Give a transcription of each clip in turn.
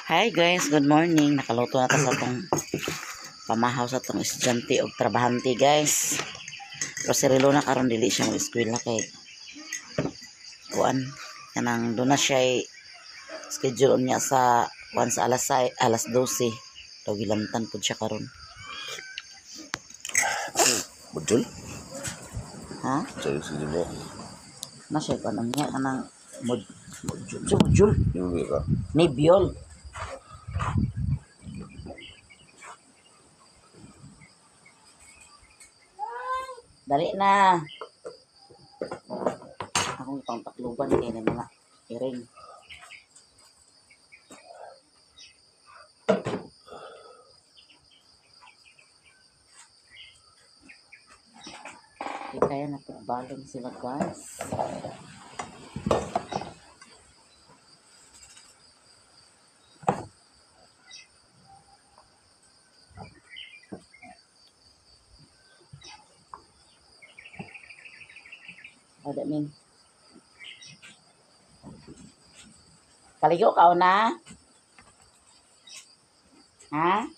Hi guys, good morning. Nakaluto na ta sa atong pamahaw sa atong estudyante og trabahante, guys. Pero si Relo na karon dili siya mag-eskwela kay kuan kanang doon na siya schedule niya sa kuan sa alas 6, alas 12. Daw gilamtan pud siya karon. Module? Ha? Sa schedule niya. Na siya kuan niya kanang module. Module. Yung ka. Nibiol. Dali na. Akong itong takluban kay na mga iring. Okay, kaya napagbalon sila, guys. Oh, that mean. Kaligo ka na? Ha?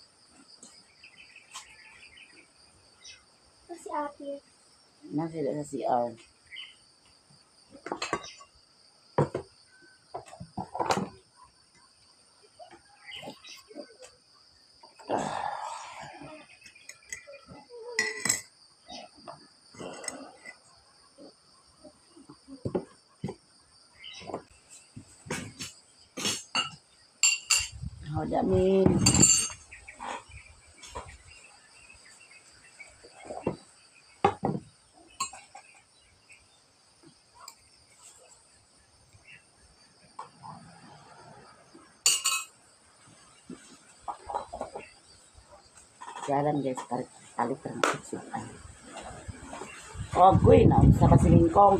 Si ate. Nasa sila sa CR. Oh, dami. Jalan guys, tarik tarik ng sipan. Oh, guy na sa basilingkong.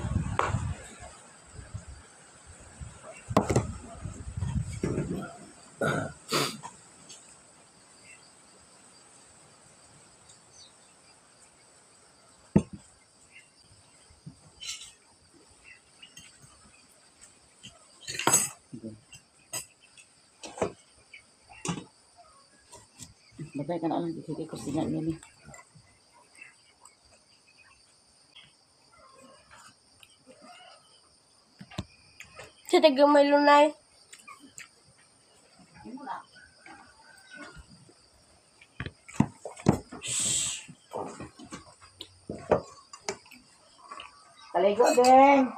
Batay ka na lang, sige kusina niya ni. Sa tagamay lunay. Kaligo din.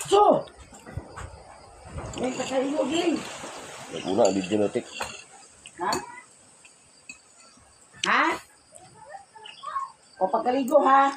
So, may pakaligo din. Naguna, video na tik. Ha? Ha? O pagkaligo ha?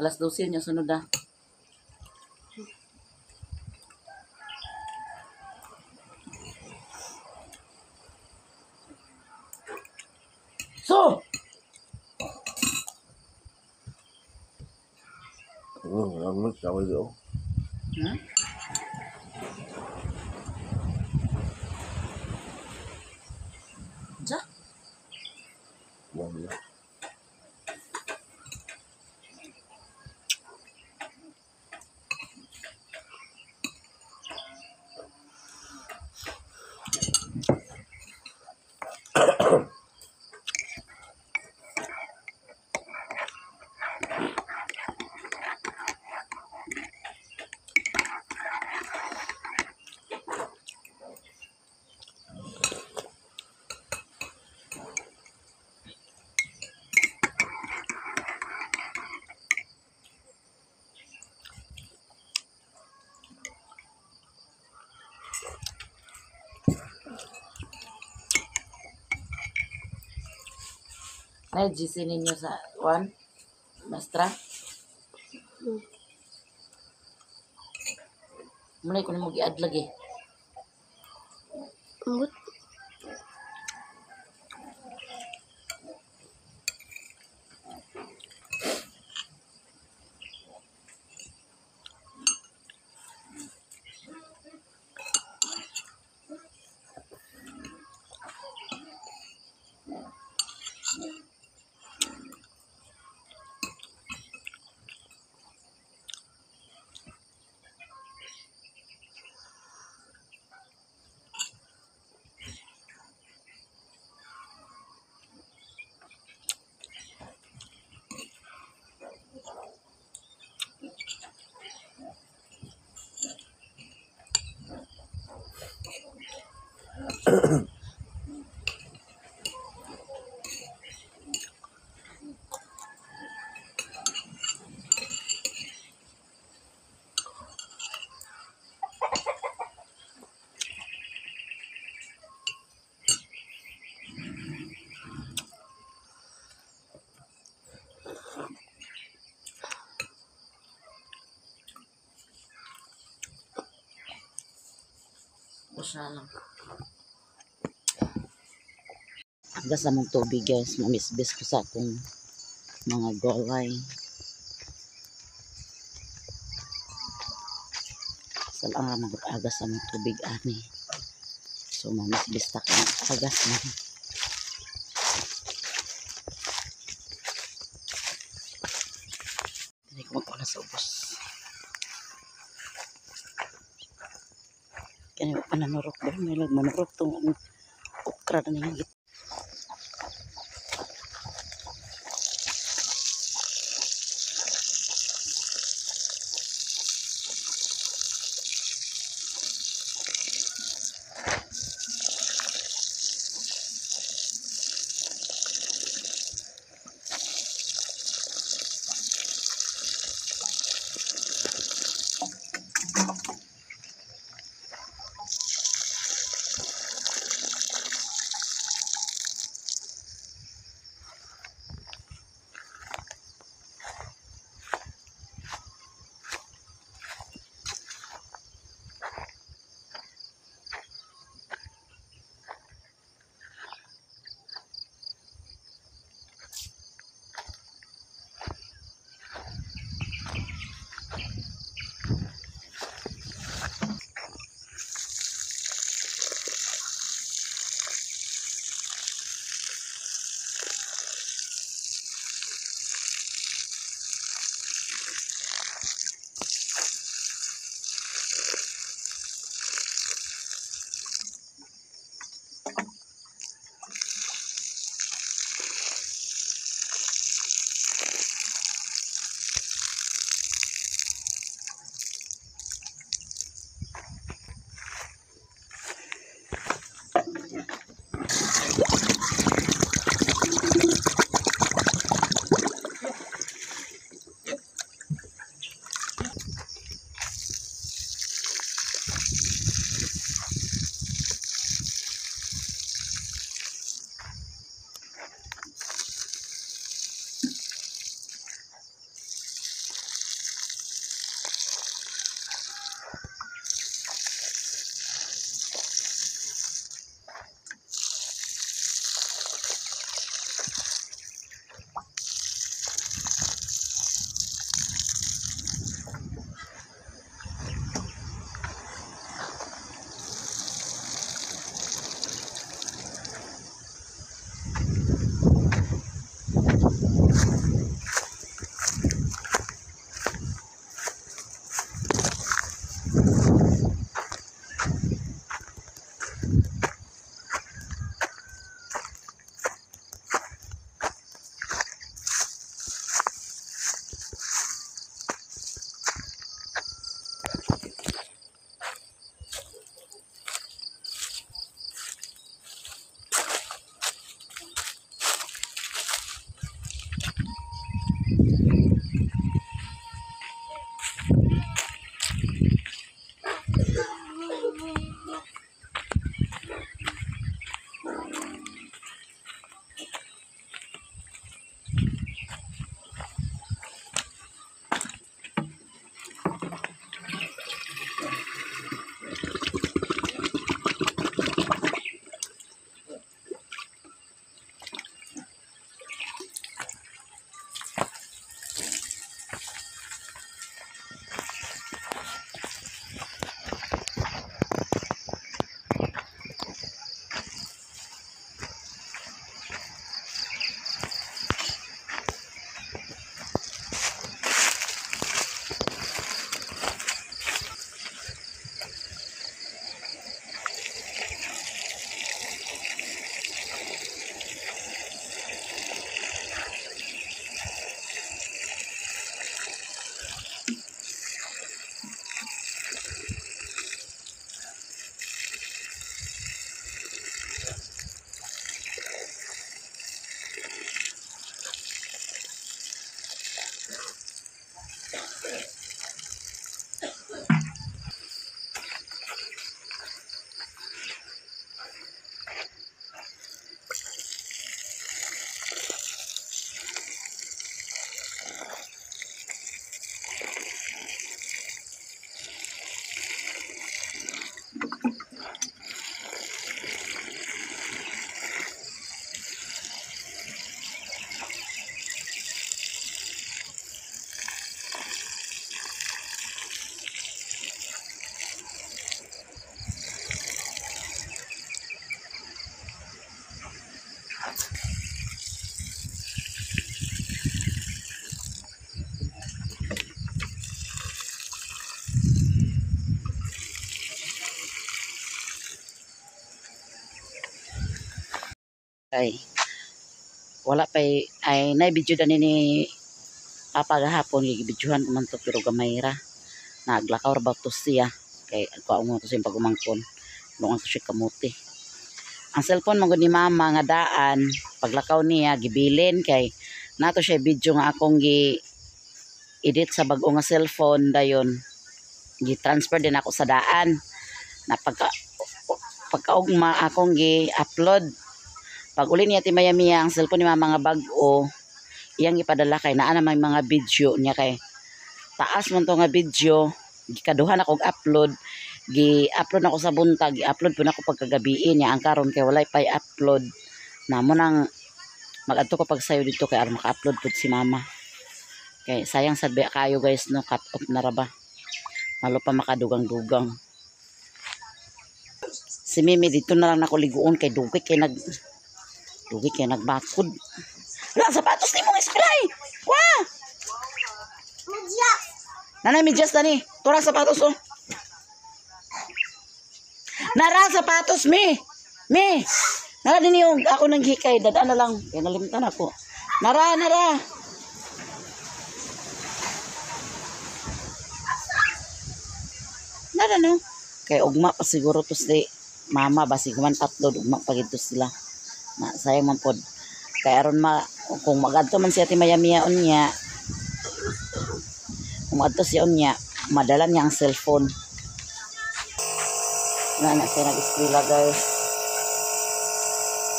Alas 12 niya sunod ah. So, Ang ang ito. Hmm? Unsa? Wala. Ay, GC ninyo sa one? Mastra? Mulay ko nimo giad lagi. Ambot. Usa lang. Hanggang sa mong tubig guys, mamisbis ko sa akong mga gulay. Sa lang ra mag-agas sa mong tubig ani. So mamisbis ta ka agas na. Dili ko magpuna sa ubos. Kani pa nanurok ba? May lag manurok tong okra na niya. Kay wala pa ay nay video dani ni Papa gahapon, gibidyohan ko man to pero gamay ra. Naglakaw ra ba to siya kay kuha mo to siyang pagumangkon. Lungan to siya kamuti. Ang cellphone man gud ni Mama nga daan paglakaw niya gibilin kay nato siya video nga akong gi edit sa bag-o nga cellphone, dayon gi-transfer din ako sa daan na pagkaugma akong gi-upload. Pag uli niya ti maya-maya, ang cellphone ni Mama nga bag-o iyang ipadala kay naa na may mga video niya, kay taas man to nga video. Gikaduhan ako upload, gi-upload ako sa buntag, gi-upload po na ako pagkagabi niya. Ang karon kay walay pay upload na mo nang mag-adto ko pagsayo dito kay aron maka-upload pud si Mama, kay sayang sad ba kayo guys, no? Cut off na ra ba, malo pa makadugang-dugang si Mimi. Dito na lang nako liguon kay dugay kay nagbakod. Wala ang sapatos ni mong eskwela. Wah! Medyas! Nanay, medyas dani. Tura sapatos oh. Nara sapatos mi. Mi. Nara din yung ako nang hikay, dadaan na lang. Kaya nalimtan ako. Nara, nara. Nara no. Kay ugma pa siguro to si Mama, basig man upload ugma pa gid to sila. Na sayang man pod. Kay aron ma kung magadto man siya ti Mayamiya unya, kung magadto siya unya, madala niya ang cellphone. Na na siya nag-eskwela guys.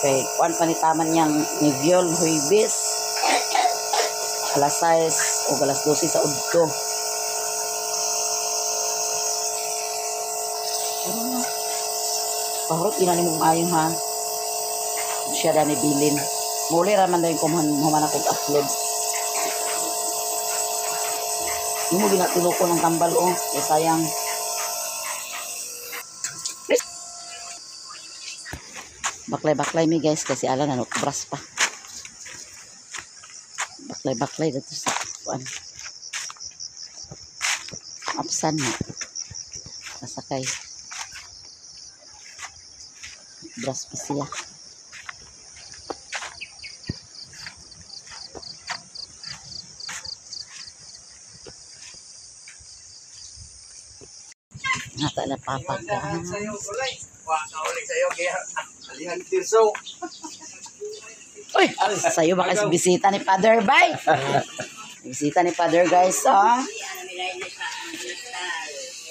Kay kuan pa ni taman niyang ni Viol Huybis. Alas 6 o alas 12 sa udto. Ano na? Pahurot ina nimo maayo ha. Siya dani bilin. Muli ra man dayon kung human ako upload. Imo ginatulog ko ng tambal oh. Kay sayang. Baklay-baklay mi guys kasi ala na bras pa. Baklay-baklay dito sa kuan. Apsan na. Nasakay. Bras pa siya. Nata na papa guys. Uy, sa'yo ba kasi bisita ni Father Bay? Bisita ni Father guys, ah.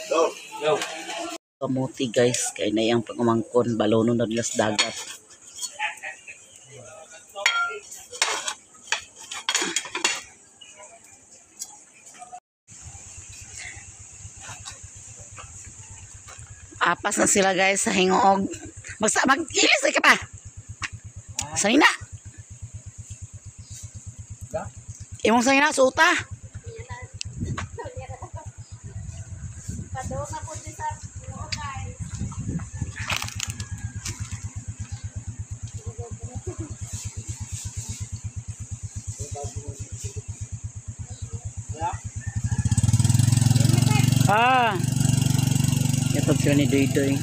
Go. Kamuti guys, kay na iyang pagumangkon, balonon na nila sa dagat. Apas na sila guys sa hingoog. Magsa mag-ilis ka pa. Sanina. Imong sanina suta. Padong na po sa guys. Ah. Yatog sila ni Doy Doy.